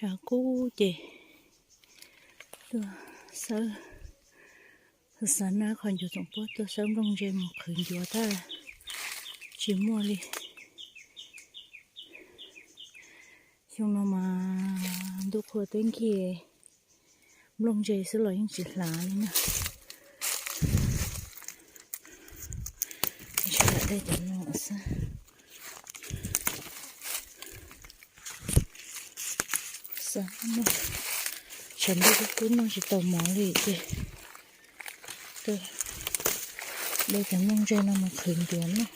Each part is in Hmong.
Tshav kub ces tuaj xawb, xav nab qhov ncuav txoom puab tuaj xawb nplooj ntse mus qhwv ncuav tab tsis muaj li. Xyoo no mas ntuj qhua teb nkig, nplooj ntse xwb los yeej tsis hlav li na. Tsis lam dej cov no xwb. Xav noj, tshav ntuj kub kub noj tsis tau mov li ces tuaj de cov nplooj ntse no mus qhwv ncuav noj.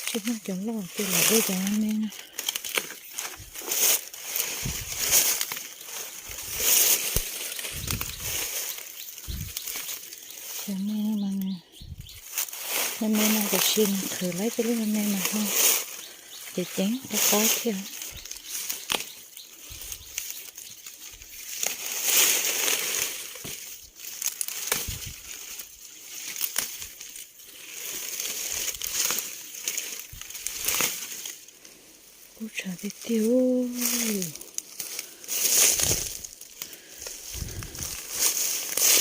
Tsis muaj cov loj ces lam de cov me me no. Cov me no mas, me me no tiam sis nws qhwv laib tej lub me me mas ho ceev ceev qab qab thiab. Kub tshav tiag tiag.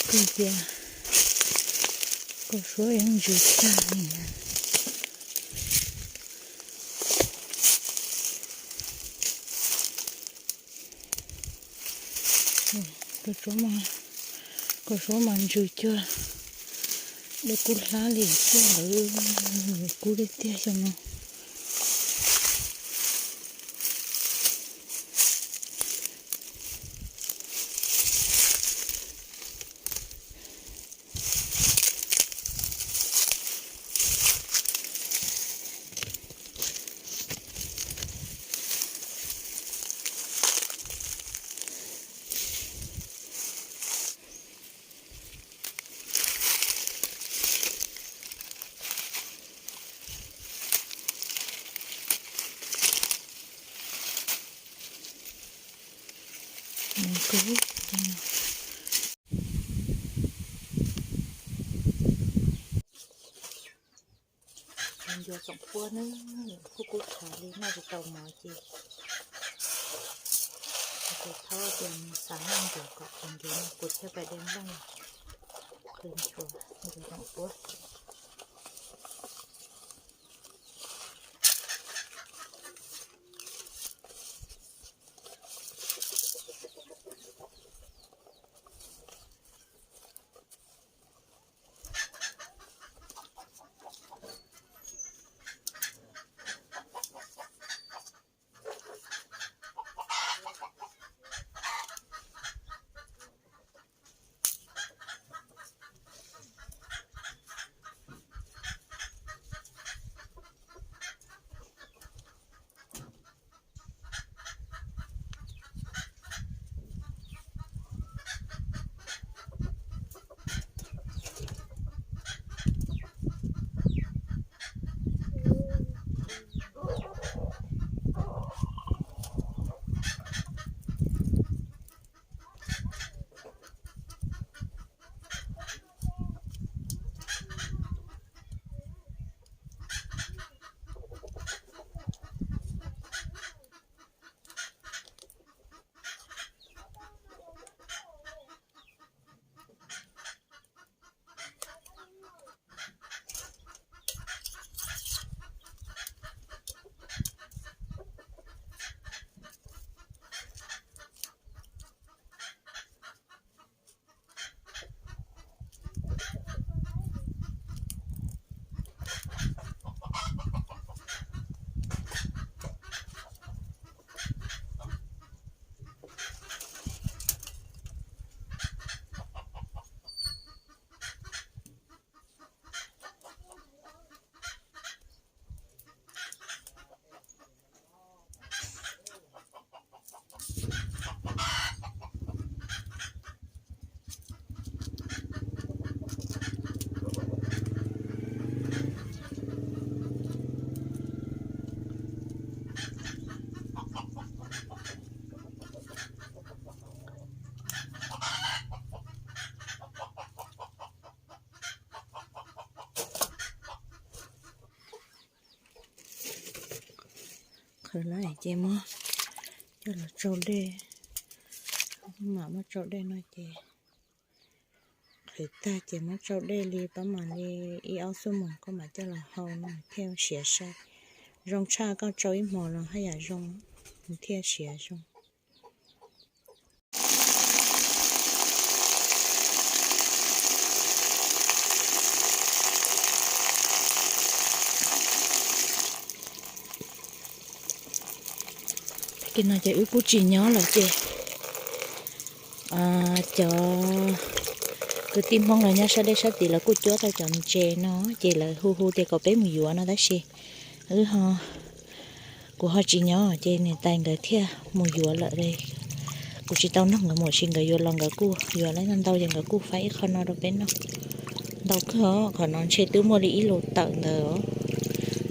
Kub tiag, kub suab yeej ntsws tag li. Kub suab mas ntsws cuag dej kub hlab li xwb lawm, kub tiag tiag xyoo no. Qhwv ncuav tsoom puab na, kub kub tshav li noj tsis tau mov ces kuv thaub tias xav noj ncuav kom qhwv ncuav no kuv thiaj pais de nplooj qhwv ncuav ncuav tsoom puab. Qhwv lawm ces muab coj los tsau dej, mam muab tsau dej no ces qhwv tag ces muab tsau dej li pab mam li ib ob xuab moos koj mam coj los hau no thiaj siav sai. Zoo tshaj koj tsau ib hmos los haj yam zoo, nws thiaj siav zoo. Tag kis no ces wb kuj tsis nyob lawm ces cov kwv tij Hmoob los nyob sab dej sab tid lawv kuj cuab tau cov ntses no ces lawv hu hu tias kom peb mus yuav no tab sis wb ho, kuv ho tsis nyob ces niam tais nkawd thiaj mus yuav lawm. Kuv tsis tau nug nkawd mus tsis nkawd yuav los nkawd kuj yuav lawm ntau ces nkawd kuj faib ib qho no rau peb noj. Ntau kawg os, qhov no ntshe twb muaj li ib lus tawm ntawd.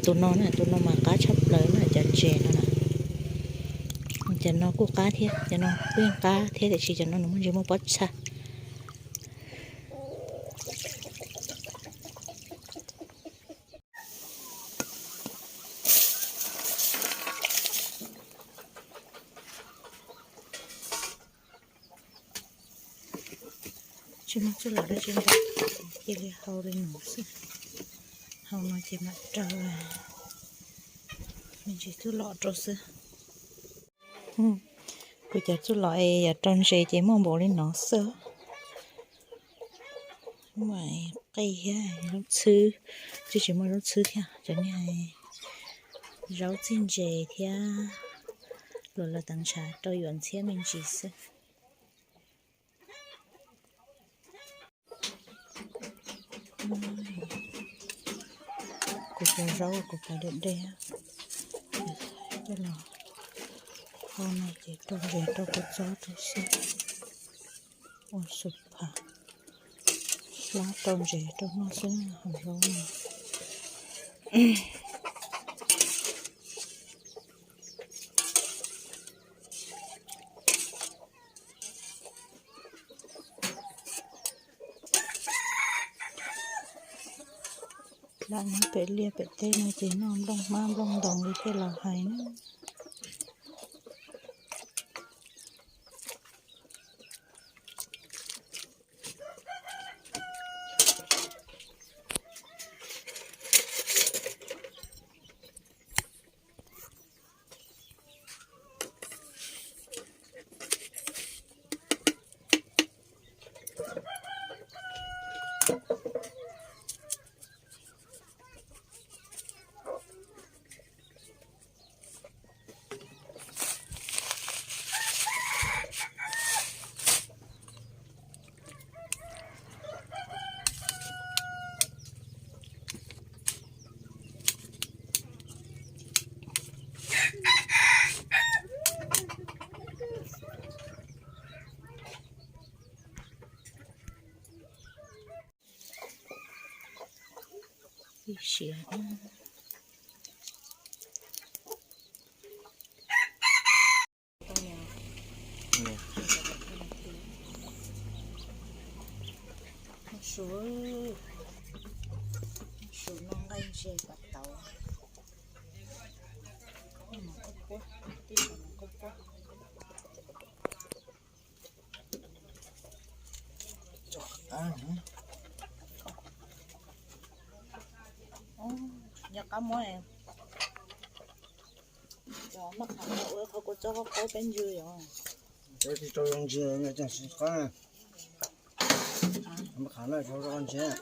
Tus no na, tus no mas qab tshaj plaws na, cov ntses no na. Cov no kuj qab thiab, cov no kuj yeej qab thiab tiam sis cov no nws muaj ntsis muaj pob txha. Tsis muaj txuj lom dab tsi ntau, cia li hau li no xwb. Hau no ces mam rau me ntsis txuj lom rau xwb. Kuv cov txuj lom es yog rau ntses ces muaj npaum li no xwb. Muaj qij thiab zaub txhwb, twb tsis muaj zaub txhwb thiab, cov niag zaub txij ntses thiab luas los teev ntshav rau yuav ntxhiab me ntsis xwb. Kuv cov zaub kuv cov dej dej, coj los hau no ces rau ntses rau kua txob rau xwb. Ua su pham, hlab rau ntses rau noj xwb hauv zaub no. Lam nyob pem liaj pem teb no ces noj nplooj hmab nplooj ntoos li tej laus hais na. Ib siav. Su, su no nqaij ntses pas tauv. Mov koj puab, tij mov koj puab. Nyob qab muab, maj qham ua qhov kua txob qaub qaub peb ntsw yom. Peb tsis rau zoo ntsis, qab maj qham no rau zoo ntsis.